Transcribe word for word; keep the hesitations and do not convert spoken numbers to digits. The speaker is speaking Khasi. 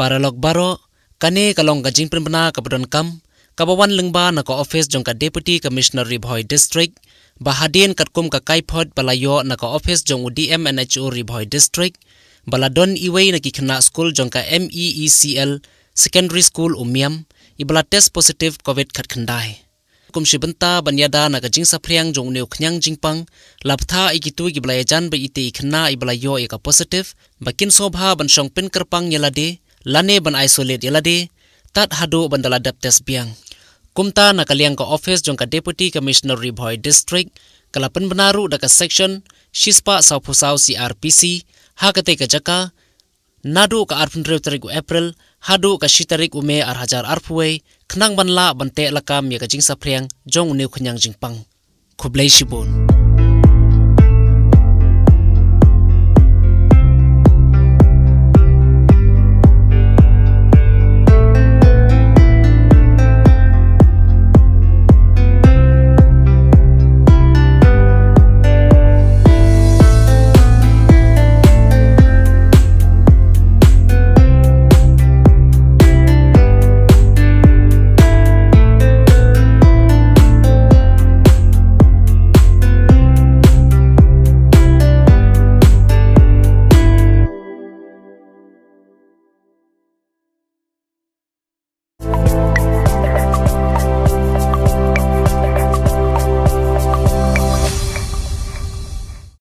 Paralok baroh, kane ka long ka jingpynbna kaba donkam, kaba wan lyngba na ka office jong ka Deputy Commissioner Ri Bhoi District, ba hadien katkum ka kaiphod ba la ïoh na ka office jong u D M N H O Ri Bhoi District, ba la don iwei na ki khynnah skul jong ka M E E C L Secondary School Umiam, i ba la test positive COVID khatkhyndai. Kum shi bynta ban ïada na ka jingsaphriang jong une u khñiang jingpang, la bthah ïa kito ki ba la ïajan bad ite i khynnah i ba la ïoh ïa ka positive, ba kin sngewbha ban shong pynkyrpang ïa lade, lane ban isolate ïa lade, tad haduh ban da la dep test biang. Kumta na ka liang ka office jong ka Deputy Commissioner Ri Bhoi District, ka la pynbna ruh da ka section shispah sawphew saw C R P C, ha katei ka jaka, naduh ka arphew hynriew tarik u April, haduh ka shi tarik u May ar hajar arphew wei, khnang ban lah ban teh lakam ïa ka jingsaphriang jong une u khñiang jingpang. Khublei shibun.